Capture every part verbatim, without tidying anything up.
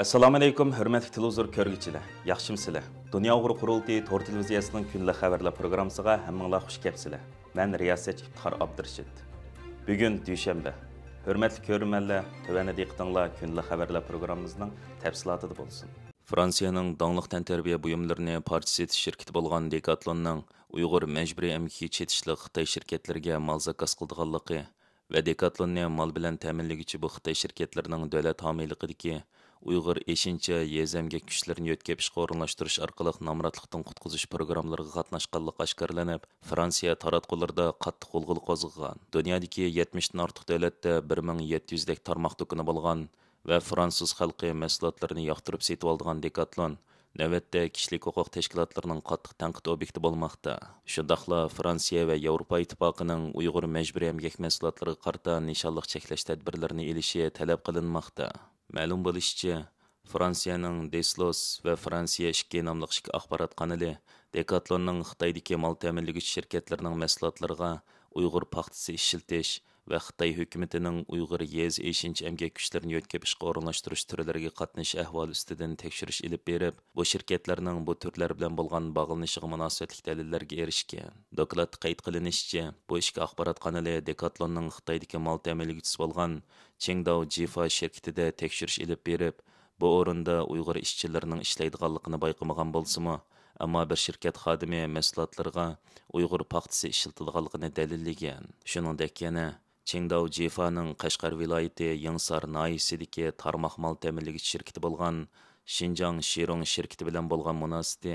ئەسسالامۇئەلەيكۇم، ھۆرمەتلىك تېلېۋىزور كۆرگۈچىلەر، ياخشىمۇسىلەر؟ دۇنيا ئۇيغۇر قۇرۇلتىيى تور تېلېۋىزىيەسىنىڭ كۈنلۈك خەۋەرلەر پروگراممىسىغا ھەممىڭلار خۇش كەپسىلەر. مەن رىياسەتچى ئىپتىخار ئابدۇرېشىت. بۈگۈن دۈشەنبە. ھۆرمەتلىك كۆرۈرمەنلەر، تۆۋەندە دىققىتىڭلار كۈنلۈك خەۋەرلەر پروگراممىمىزنىڭ تەپسىلاتىدا بولسۇن. فرانسىيەنىڭ داڭلىق تەنتەربىيە بۇيۇملىرىنى پارچە سېتىش شىركىتى بولغان دېكاتلوننىڭ ئۇيغۇر مەجبۇرىي ئەمگىكى چېتىشلىق خىتاي شىركەتلىرىگە مال زاكاز قىلىدىغانلىقى ۋە دېكاتلوننى مال بىلەن تەمىنلىگۈچى بۇ خىتاي شىركەتلىرىنىڭ دۆلەت ھامىيلىقىدىكى ئۇيغۇر ئېشىنچا يېزا ئەمگەك كۈچلىرىنى يۆتكەپ ئىشقا ئورۇنلاشتۇرۇش ئارقىلىق نامراتلىقتىن قۇتقۇزۇش پروگراممىلىرىغا قاتناشقانلىقى ئاشكارىلىنىپ، فرانسىيە تاراتقۇلىرىدا قاتتىق غۇلغۇلا قوزغىغان. دۇنيادىكى يەتمىشتىن ئارتۇق دۆلەتتە بىر مىڭ يەتتە يۈزدەك تارماق دۇكىنى بولغان ۋە فرانسۇز خەلقى مەھسۇلاتلىرىنى ياقتۇرۇپ سېتىۋالىدىغان دېكاتلون نۆۋەتتە كىشىلىك ھوقۇق تەشكىلاتلىرىنىڭ قاتتىق تەنقىد ئوبيېكتى بولماقتا. شۇنداقلا فرانسىيە ۋە ياۋروپا ئىتتىپاقىنىڭ ئۇيغۇر مەجبۇرىي ئەمگەك مەھسۇلاتلىرىغا قارىتا نىشانلىق چەكلەش تەدبىرلىرىنى ئېلىشى تەلەپ قىلىنماقتا. مەلۇم بولۇشىچە، فرانسىيەنىڭ دېسلوس ۋە فرانسىيە ئىككى ناملىق ئىككى ئاخبارات قانىلى دېكاتلوننىڭ خىتايدىكى مال تەمىنلىگۈچى شىركەتلىرىنىڭ مەھسۇلاتلىرىغا ئۇيغۇر پاختىسى ئىشلىتىش ۋە خىتاي ھۆكۈمىتىنىڭ ئۇيغۇر يېزا ئېشىنچا ئەمگەك كۈچلىرىنى يۆتكەپ ئىشقا ئورۇنلاشتۇرۇش تۈرلىرىگە قاتنىشىش ئەھۋالى ئۈستىدىن تەكشۈرۈش ئېلىپ بېرىپ، بۇ شىركەتلەرنىڭ بۇ تۈرلەر بىلەن بولغان باغلىنىشىغا مۇناسىۋەتلىك دەلىللەرگە ئېرىشكەن. دوكلاتتا قەيت قىلىنىشىچە، بۇ ئىككى ئاخبارات قانىلى دېكاتلوننىڭ خىتايدىكى مال تەمىنلىگۈچىسى بولغان چىڭداۋ جىفا شىركىتىدە تەكشۈرۈش ئېلىپ بېرىپ، بۇ ئورۇندا ئۇيغۇر ئىشچىلىرىنىڭ ئىشلەيدىغانلىقىنى بايقىمىغان بولسىمۇ، ئەمما بىر شىركەت خادىمى مەھسۇلاتلىرىغا ئۇيغۇر پاختىسى ئىشلىتىدىغانلىقىنى دەلىللىگەن. شۇنىڭدەك يەنە چىڭداۋ جىفانىڭ قەشقەر ۋىلايىتى يېڭىسار ناھىيىسىدىكى تارماق مال تەمىنلىگۈچ شىركىتى بولغان شىنجاڭ شىرۇڭ شىركىتى بىلەن بولغان مۇناسىۋىتى،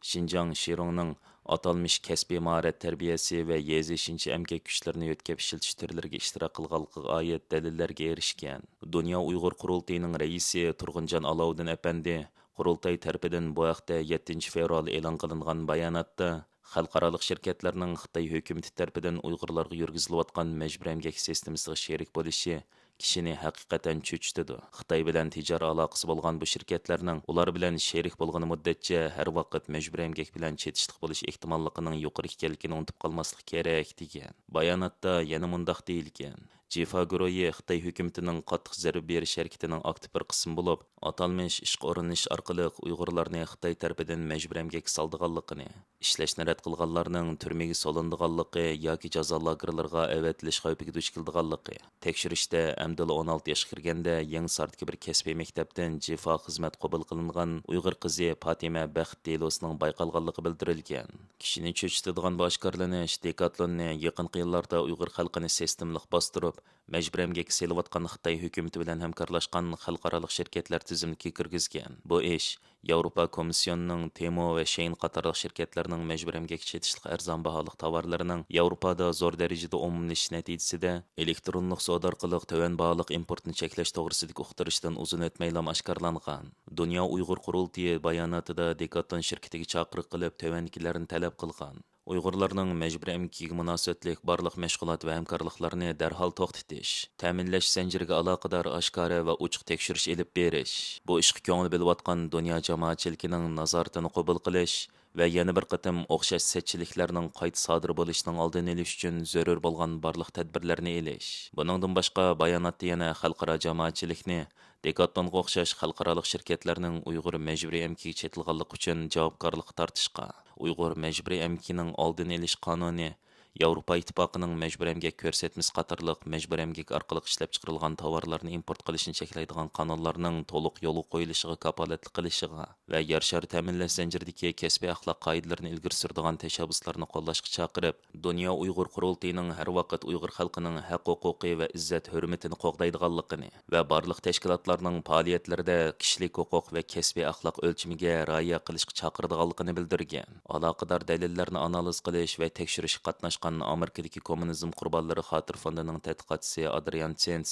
شىنجاڭ شىرۇڭنىڭ ئاتالمىش كەسپىي ماھارەت تەربىيەسى ۋە يېزا ئېشىنچا ئەمگەك كۈچلىرىنى يۆتكەپ ئىشلىتىش تۈرلىرىگە ئىشتىراك قىلغانلىقىغا ئائىت دەلىللەرگە ئېرىشكەن. دۇنيا ئۇيغۇر قۇرۇلتىيىنىڭ رەئىسى تۇرغۇنجان ئالاۋۇدىن ئەپەندى قۇرۇلتاي تەرىپىدىن بۇ ھەقتە يەتتىنچى فېۋرال ئېلان قىلىنغان باياناتتا، خەلقئارالىق شىركەتلەرنىڭ خىتاي ھۆكۈمىتى تەرىپىدىن ئۇيغۇرلارغا يۈرگۈزۈلۈۋاتقان مەجبۇرىي ئەمگەك سىستېمىسىغا شېرىك بولۇشى كىشىنى ھەقىقەتەن چۆچۈتىدۇ. خىتاي بىلەن تىجارىي ئالاقىسى بولغان بۇ شىركەتلەرنىڭ ئۇلار بىلەن شېرىك بولغىنى مۇددەتچە ھەر ۋاقىت مەجبۇرىي ئەمگەك بىلەن چېتىشلىق بولۇش ئېھتىماللىقىنىڭ يۇقىرى ئىكەنلىكىنى ئۇنتۇپ قالماسلىق كېرەك، دېگەن. باياناتتا يەنە مۇنداق دېيىلگەن: جىفا گۇرۇھى خىتاي ھۆكۈمىتىنىڭ قاتتىق زەربە بېرىش ھەرىكىتىنىڭ ئاكتىپ بىر قىسمى بولۇپ، ئاتالمىش ئىشقا ئورۇنلىشىش ئارقىلىق ئۇيغۇرلارنى خىتاي تەرىپىدىن مەجبۇرىي ئەمگەككە سالىدىغانلىقىنى، ئىشلەشنى رەت قىلغانلارنىڭ تۈرمىگە سولىنىدىغانلىقى ياكى جازا لاگېرلىرىغا ئەۋەتىلىش خەۋپىگە دۇچ كېلىدىغانلىقى، تەكشۈرۈشتە ئەمدىلا ئون ئالتە ياشقا كىرگەندە يېڭىساردىكى بىر كەسپىي مەكتەپتىن جىفا خىزمەت قوبۇل قىلىنغان ئۇيغۇر قىزى پاتىمە بەخت دېلوسىنىڭ بايقالغانلىقى بىلدۈرۈلگەن. كىشىنى چۆچۈتىدىغان بۇ ئاشكارىلىنىش دېكاتلوننى يېقىنقى يىللاردا ئۇيغۇر خەلقىنى سىستېمىلىق باستۇرۇپ، مەجبۇرىي ئەمگەككە سېلىۋاتقان خىتاي ھۆكۈمىتى بىلەن ھەمكارلاشقان خەلقئارالىق شىركەتلەر تىزىملىكىگە كىرگۈزگەن. بۇ ئىش ياۋروپا كومىسسىيونىنىڭ تېمو ۋە شېيىن قاتارلىق شىركەتلەرنىڭ مەجبۇرىي ئەمگەككە چېتىشلىق ئەرزان باھالىق تاۋارلىرىنىڭ ياۋروپادا زور دەرىجىدە ئومۇملىشىشى نەتىجىسىدە، ئېلېكترونلۇق سودا ئارقىلىق تۆۋەن باھالىق ئىمپورتنى چەكلەش توغرىسىدىكى ئۇقتۇرۇشتىن ئۇزۇن ئۆتمەيلا ئاشكارىلانغان. دۇنيا ئۇيغۇر قۇرۇلتىيى باياناتىدا دېكاتلون شىركىتىگە چاقىرىق قىلىپ، تۆۋەندىكىلەرنى تەلەپ قىلغان. ئۇيغۇرلارنىڭ مەجبۇرىي ئەمگىكىگە مۇناسىۋەتلىك بارلىق مەشغۇلات ۋە ھەمكارلىقلارنى دەرھال توختىتىش، تەمىنلەش زەنجىرىگە ئالاقىدار ئاشكارا ۋە ئوچۇق تەكشۈرۈش ئېلىپ بېرىش، بۇ ئىشقا كۆڭۈل بۆلۈۋاتقان دۇنيا جامائەتچىلىكىنىڭ نازارىتىنى قوبۇل قىلىش ۋە يەنە بىر قېتىم ئوخشاش سەتچىلىكلەرنىڭ قايتا سادىر بولۇشىنىڭ ئالدىنى ئېلىش ئۈچۈن زۆرۈر بولغان بارلىق تەدبىرلەرنى ئېلىش. بۇنىڭدىن باشقا، باياناتتا يەنە خەلقئارا جامائەتچىلىكنى دېكاتلونغا ئوخشاش خەلقئارالىق شىركەتلەرنىڭ ئۇيغۇر مەجبۇرىي ئەمگىكىگە چېتىلغانلىقى ئۈچۈن جاۋابكارلىققا تارتىشقا، ئۇيغۇر مەجبۇرىي ئەمگىكىنىڭ ئالدىنى ئېلىش قانۇنى، ياۋروپا ئىتتىپاقىنىڭ مەجبۇرىي ئەمگەك كۆرسەتمىسى قاتارلىق مەجبۇرىي ئەمگەك ئارقىلىق ئىشلەپچىقىرىلغان تاۋارلارنى ئىمپورت قىلىشنى چەكلەيدىغان قانۇنلارنىڭ تولۇق يولغا قويۇلۇشىغا كاپالەتلىك قىلىشىغا ۋە يەر شارى تەمىنلەش زەنجىرىدىكى كەسپىي ئەخلاق قائىدىلىرىنى ئىلگىرى سۈرىدىغان تەشەببۇسلارنى قوللاشقا چاقىرىپ، دۇنيا ئۇيغۇر قۇرۇلتىيىنىڭ ھەر ۋاقىت ئۇيغۇر خەلقىنىڭ ھەق ھوقۇقى ۋە ئىززەت ھۆرمىتىنى قوغدايدىغانلىقىنى ۋە بارلىق تەشكىلاتلارنىڭ پائالىيەتلىرىدە كىشىلىك ھوقۇق ۋە كەسپىي ئەخلاق ئۆلچىمىگە رىئايە قىلىشقا چاقىرىدىغانلىقىنى بىلدۈرگەن. ئالاقىدار دەلىللەرنى ئانالىز قىلىش ۋە تەكشۈرۈشكە قاتناشقان ئامېرىكىدىكى كوممۇنىزم قۇربانلىرى خاتىرە فوندىنىڭ تەتقىقاتچىسى ئادرىيان سېنس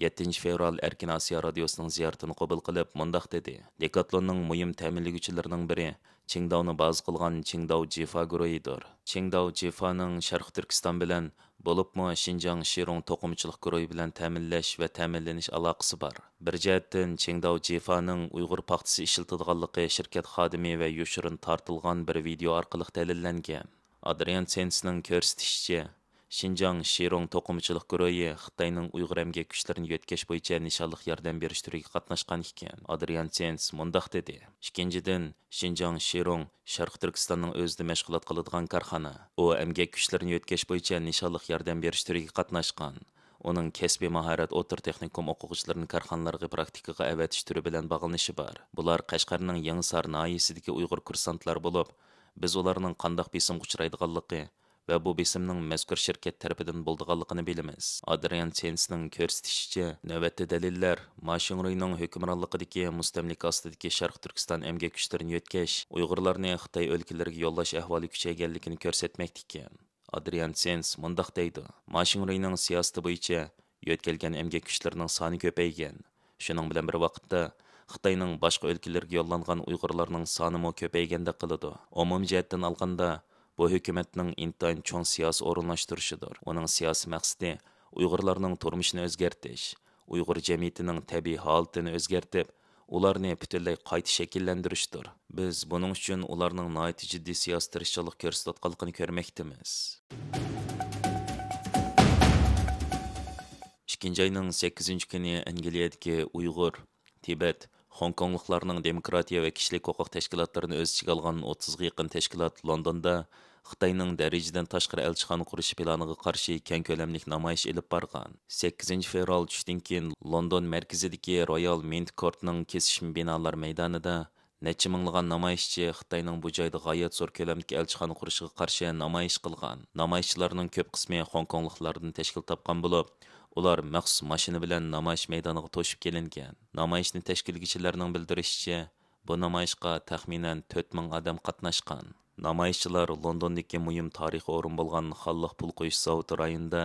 يەتتىنچى فېۋرال ئەركىن ئاسىيا رادىيوسىنىڭ زىيارىتىنى قوبۇل قىلىپ، مۇنداق دېدى: دېكاتلوننىڭ مۇھىم تەمىنلىگۈچىلىرىنىڭ بىرى چىڭداۋنى بازا قىلغان چىڭداۋ جىفا گۇرۇھىدۇر. چىڭداۋ جىفانىڭ شەرقىي تۈركىستان بىلەن، بولۇپمۇ شىنجاڭ شىرۇڭ توقۇمىچىلىق گۇرۇھى بىلەن تەمىنلەش ۋە تەمىنلىنىش ئالاقىسى بار. بىر جەھەتتىن، چىڭداۋ جىفانىڭ ئۇيغۇر پاختىسى ئىشلىتىدىغانلىقى شىركەت خادىمى ۋە يوشۇرۇن تارتىلغان بىر ۋىدېئو ئارقىلىق دەلىللەنگەن. ئادرىيان سېنسنىڭ كۆرسىتىشىچە، شىنجاڭ شىرۇڭ توقۇمىچىلىق گۇرۇھى خىتاينىڭ ئۇيغۇر ئەمگەك كۈچلىرىنى يۆتكەش بويىچە نىشانلىق ياردەم بېرىش تۈرىگە قاتناشقان ئىكەن. ئادرىيان سېنس مۇنداق دېدى: ئىككىنچىدىن، شىنجاڭ شىرۇڭ شەرقىي تۈركىستاننىڭ ئۆزىدە مەشغۇلات قىلىدىغان كارخانا. ئۇ ئەمگەك كۈچلىرىنى يۆتكەش بويىچە نىشانلىق ياردەم بېرىش تۈرىگە قاتناشقان. ئۇنىڭ كەسپىي ماھارەت ئوتتۇرا تېخنىكوم ئوقۇغۇچىلىرىنى كارخانىلارغا پراكتىكىغا ئەۋەتىش تۈرى بىلەن باغلىنىشى بار. بۇلار قەشقەرنىڭ يېڭىسار ناھىيەسىدىكى ئۇيغۇر كۇرسانتلار بولۇپ، بىز ئۇلارنىڭ قانداق بېسىمغا ئۇچرايدىغانلىقى ۋە بۇ بېسىمنىڭ مەزكۇر شىركەت تەرىپىدىن بولىدىغانلىقىنى بىلىمىز. ئادرىيان سېنسنىڭ كۆرسىتىشىچە، نۆۋەتتە دەلىللەر ما شىڭرۇينىڭ ھۆكۈمرانلىقىدىكى مۇستەملىكە ئاستىدىكى شەرقىي تۈركىستان ئەمگەك كۈچلىرىنى يۆتكەش، ئۇيغۇرلارنى خىتاي ئۆلكىلىرىگە يوللاش ئەھۋالى كۈچەيگەنلىكىنى كۆرسەتمەكتە ئىكەن. ئادرىيان سېنس مۇنداق دەيدۇ: ما شىڭرۇينىڭ سىياسىتى بويىچە يۆتكەلگەن ئەمگەك كۈچلىرىنىڭ سانى كۆپەيگەن. شۇنىڭ بىلەن بىر ۋاقىتتا، خىتاينىڭ باشقا ئۆلكىلەرگە يوللانغان ئۇيغۇرلارنىڭ سانىمۇ كۆپەيگەندەك قىلىدۇ. ئومۇمىي جەھەتتىن ئالغاندا، بۇ ھۆكۈمەتنىڭ ئىنتايىن چوڭ سىياسىي ئورۇنلاشتۇرۇشىدۇر. ئۇنىڭ سىياسىي مەقسىتى ئۇيغۇرلارنىڭ تۇرمۇشىنى ئۆزگەرتىش، ئۇيغۇر جەمئىيىتىنىڭ تەبىئىي ھالىتىنى ئۆزگەرتىپ، ئۇلارنى پۈتۈنلەي قايتا شەكىللەندۈرۈشتۇر. بىز بۇنىڭ ئۈچۈن ئۇلارنىڭ ناھايىتى جىددىي سىياسىي تىرىشچانلىق كۆرسىتىۋاتقانلىقىنى كۆرمەكتىمىز. ئىككىنچى ئاينىڭ سەككىزىنچى كۈنى ئەنگلىيەدىكى ئۇيغۇر، تىبەت، خوڭكوڭلۇقلارنىڭ دېموكراتىيە ۋە كىشىلىك ھوقۇق تەشكىلاتلىرىنى ئۆز ئىچىگە ئالغان ئوتتۇزغا يېقىن تەشكىلات لوندوندا خىتاينىڭ دەرىجىدىن تاشقىرى ئەلچىخانا قۇرۇش پىلانىغا قارشى كەڭ كۆلەملىك نامايىش ئېلىپ بارغان. سەككىزىنچى فېۋرال چۈشتىن كېيىن لوندون مەركىزىدىكى رويال مىنت كورتنىڭ كېسىشمە بىنالار مەيدانىدا نەچچە مىڭلىغان نامايىشچى خىتاينىڭ بۇ جايدا غايەت زور كۆلەمدىكى ئەلچىخانا قۇرۇشىغا قارشى نامايىش قىلغان. نامايىشچىلارنىڭ كۆپ قىسمى خوڭكوڭلۇقلاردىن تەشكىل تاپقان بولۇپ، ئۇلار مەخسۇس ماشىنا بىلەن نامايىش مەيدانىغا توشۇپ كېلىنگەن. نامايىشنى تەشكىللىگۈچىلەرنىڭ بىلدۈرۈشىچە، بۇ نامايىشقا تەخمىنەن تۆت مىڭ ئادەم قاتناشقان. نامايىشچىلار لوندوندىكى مۇھىم تارىخىي ئورۇن بولغان خانلىق پۇل قويۇش زاۋۇتى رايونىدا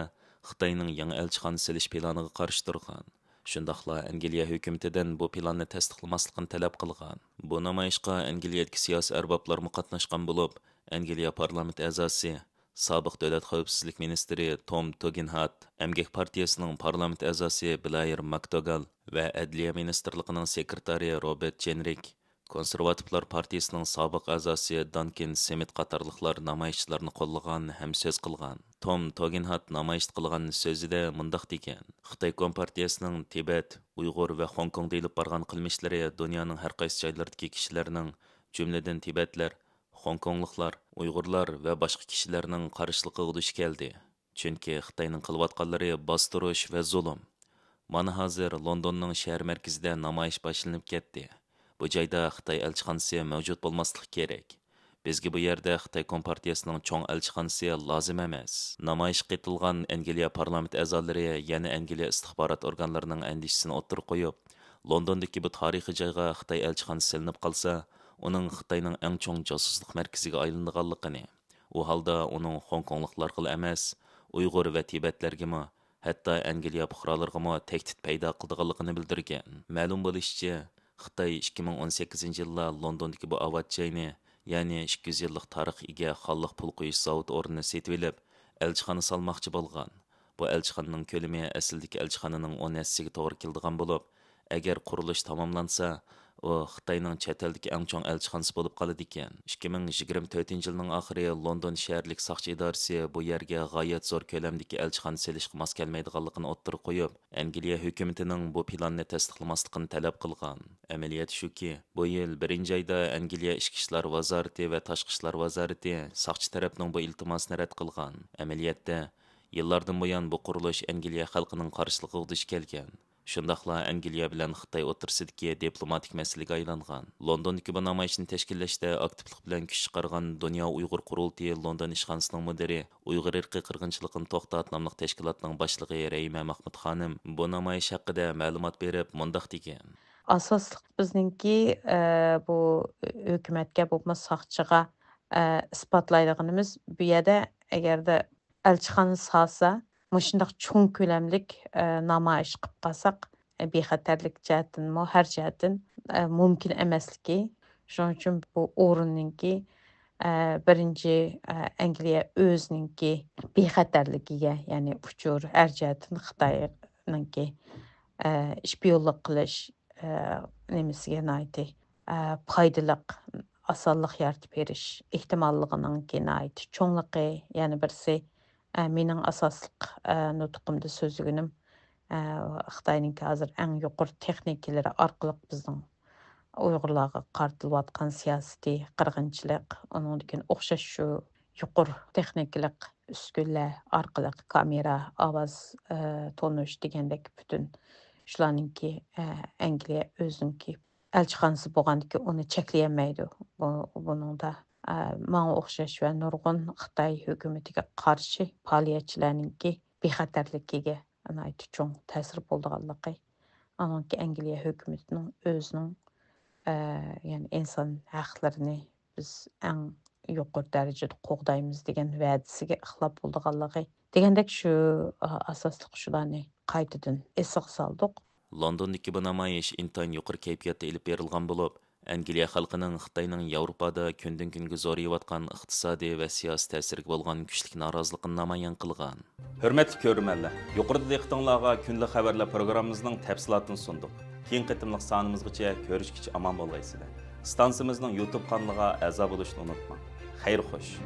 خىتاينىڭ يېڭى ئەلچىخانا سېلىش پىلانىغا قارشى تۇرغان. شۇنداقلا ئەنگلىيە ھۆكۈمىتىدىن بۇ پىلاننى تەستىقلىماسلىقىنى تەلەپ قىلغان. بۇ نامايىشقا ئەنگلىيەدىكى سىياسىي ئەربابلارمۇ قاتناشقان بولۇپ، ئەنگلىيە پارلامېنت ئەزاسى، سابىق دۆلەت خەۋپسىزلىك مىنىستىرى توم توگنھات، ئەمگەك پارتىيىسىنىڭ پارلامېنت ئەزاسى بلايېر ماكدوگال ۋە ئەدلىيە مىنىستىرلىقىنىڭ سېكرېتارى روبېرت جېنرىك، كونسېرۋاتىپلار پارتىيىسىنىڭ سابىق ئەزاسى دانكىن سمىت قاتارلىقلار نامايىشچىلارنى قوللىغان ھەم سۆز قىلغان. توم توگنھات نامايىشتا قىلغان سۆزىدە مۇنداق دېگەن: خىتاي كومپارتىيەسىنىڭ تىبەت، ئۇيغۇر ۋە خوڭكوڭدا ئېلىپ بارغان قىلمىشلىرى دۇنيانىڭ ھەر قايسى جايلىرىدىكى كىشىلەرنىڭ، جۈملىدىن تىبەتلەر، خوڭكوڭلۇقلار، ئۇيغۇرلار ۋە باشقا كىشىلەرنىڭ قارشىلىقىغا دۇچ كەلدى. چۈنكى خىتاينىڭ قىلىۋاتقانلىرى باستۇرۇش ۋە زۇلۇم. مانا ھازىر لوندوننىڭ شەھەر مەركىزىدە نامايىش باشلىنىپ كەتتى. بۇ جايدا خىتاي ئەلچىخانىسى مەۋجۇت بولماسلىقى كېرەك. بىزگە بۇ يەردە خىتاي كومپارتىيەسىنىڭ چوڭ ئەلچىخانىسى لازىم ئەمەس. نامايىشقا قېتىلغان ئەنگلىيە پارلامېنت ئەزالىرى يەنە ئەنگلىيە ئىستىخبارات ئورگانلىرىنىڭ ئەندىشىسىنى ئوتتۇرىغا قويۇپ، لوندوندىكى بۇ تارىخىي جايغا خىتاي ئەلچىخانىسى سېلىنىپ قالسا، ئۇنىڭ خىتاينىڭ ئەڭ چوڭ جاسۇسلۇق مەركىزىگە ئايلىنىدىغانلىقىنى، ئۇ ھالدا ئۇنىڭ خوڭكوڭلۇقلارغىلا ئەمەس، ئۇيغۇر ۋە تىبەتلەرگىمۇ، ھەتتا ئەنگلىيە پۇقرالىرىغىمۇ تەھدىت پەيدا قىلىدىغانلىقىنى بىلدۈرگەن. مەلۇم بولۇشىچە، خىتاي ئىككى مىڭ ئون سەككىزىنچى يىلدا لوندوندىكى بۇ ئاۋات جاينى، يەنى ئىككى يۈز يىللىق تارىخقا ئىگە خانلىق پۇل قويۇش زاۋۇتى ئورنىنى سېتىۋېلىپ، ئەلچىخانا سالماقچى بولغان. بۇ ئەلچىخانىنىڭ كۆلىمى ئەسلىدىكى ئەلچىخانىنىڭ ئون ھەسسىسىگە توغرا كېلىدىغان بولۇپ، ئەگەر قۇرۇلۇش تاماملانسا، ئۇ خىتاينىڭ چەت ئەلدىكى ئەڭ چوڭ ئەلچىخانىسى بولۇپ قالىدىكەن. ئىككى مىڭ يىگىرمە تۆتىنچى يىلنىڭ ئاخىرى لوندون شەھەرلىك ساقچى ئىدارىسى بۇ يەرگە غايەت زور كۆلەمدىكى ئەلچىخانا سېلىشقا ماس كەلمەيدىغانلىقىنى ئوتتۇرىغا قويۇپ، ئەنگلىيە ھۆكۈمىتىنىڭ بۇ پىلاننى تەستىقلىماسلىقىنى تەلەپ قىلغان. ئەمەلىيەت شۇكى، بۇ يىل بىرىنچى ئايدا ئەنگلىيە ئىچكى ئىشلار ۋازارىتى ۋە تاشقى ئىشلار ۋازارىتى ساقچى تەرەپنىڭ بۇ ئىلتىماسىنى رەت قىلغان. ئەمەلىيەتتە، يىللاردىن بۇيان بۇ قۇرۇلۇش ئەنگلىيە خەلقىنىڭ قارشىلىقىغا دۇچ كەلگەن. شۇنداقلا ئەنگلىيە بىلەن خىتاي ئوتتۇرىسىدىكى دىپلوماتىك مەسىلىگە ئايلانغان. لوندوندىكى بۇ نامايىشنى تەشكىللەشتە ئاكتىپلىق بىلەن كۈچ چىقارغان دۇنيا ئۇيغۇر قۇرۇلتىيى لوندون ئىشخانىسىنىڭ مۇدىرى، ئۇيغۇر ئىرقىي قىرغىنچىلىقىنى توختات ناملىق تەشكىلاتنىڭ باشلىقى رەھىمە مەخمۇت خانىم بۇ نامايىش ھەققىدە مەلۇمات بېرىپ، مۇنداق دېگەن. ئاساسلىق بىزنىڭكى، ئە، بۇ ھۆكۈمەتكە بولمىسا ساقچىغا، ئە، ئىسپاتلايدىغىنىمىز، بۇ يەردە ئەگەردە ئەلچىخانا سالسا، مۇشۇنداق چوڭ كۆلەملىك، ئە، نامايىش قىلىپ قالساق، ئە، بىخەتەرلىك جەھەتتىنمۇ، ھەر جەھەتتىن، ئە، مۇمكىن ئەمەسلىكى. شۇنىڭ ئۈچۈن بۇ ئورۇننىڭكى، ئە، بىرىنچى، ئە، ئەنگلىيە ئۆزىنىڭكى بىخەتەرلىكىگە، يەنى ئۇچۇر ھەر جەھەتتىن خىتاينىڭكى، ئە، شپىيونلۇق قىلىش، ئە، نېمىسىگە ناھايىتى، ئە، پايدىلىق، ئاسانلىق يارىتىپ بېرىش ئېھتىماللىقىنىڭكى ناھايىتى چوڭلۇقى، يەنە بىرسى، ئە، مېنىڭ ئاساسلىق، ئە، نۇتقۇمدا سۆزلىگىنىم، ئە، خىتاينىڭكى ھازىر ئەڭ يۇقىرى تېخنىكىلىرى ئارقىلىق بىزنىڭ ئۇيغۇرلارغا قارىتىلىۋاتقان سىياسىتى، قىرغىنچىلىق، ئۇنىڭدىن كېيىن ئوخشاش شۇ يۇقىرى تېخنىكىلىق ئۈسكۈنىلەر ئارقىلىق كامېرا، ئاۋاز، ئە، تونۇش دېگەندەك پۈتۈن شۇلارنىڭكى، ئە، ئەنگلىيە ئۆزىنىڭكى ئەلچىخانىسى بولغاندىكىن ئۇنى چەكلىيەلمەيدۇ. بۇ، بۇنىڭدا، ئە، ماڭا ئوخشاش ۋە نۇرغۇن خىتاي ھۆكۈمىتىگە قارشى پائالىيەتچىلەرنىڭكى بىخەتەرلىكىگە ناھايىتى چوڭ تەسىر بولىدىغانلىقى، ئاندىن كېيىن ئەنگلىيە ھۆكۈمىتىنىڭ ئۆزىنىڭ، ئە، يەنى ئىنسان ھەقلىرىنى بىز ئەڭ يۇقىرى دەرىجىدە قوغدايمىز دېگەن ۋەدىسىگە خىلاپ بولىدىغانلىقى دېگەندەك شۇ، ئە، ئاساسلىق شۇلارنى قايتىدىن ئېسىغا سالدۇق. لوندوندىكى بۇ نامايىش ئىنتايىن يۇقىرى كەيپىياتتا ئېلىپ بېرىلغان بولۇپ، ئەنگلىيە خەلقىنىڭ خىتاينىڭ ياۋروپادا كۈندىن-كۈنگە زورىيىۋاتقان ئىقتىسادىي ۋە سىياسىي تەسىرىگە بولغان كۈچلۈك نارازىلىقىنى نامايان قىلغان. ھۆرمەتلىك كۆرۈرمەنلەر، يۇقىرىدا دىققىتىڭلارغا كۈندىلىك خەۋەرلەر پروگراممىمىزنىڭ تەپسىلاتىنى سۇندۇق. كېيىنكى قېتىملىق سانىمىزغىچە كۆرۈشكىچە ئامان بولغايسىلەر. ئىستانسىمىزنىڭ يۇتۇب قانىلىغا ئەزا بولۇشنى ئۇنتۇماڭ. خەير خوش.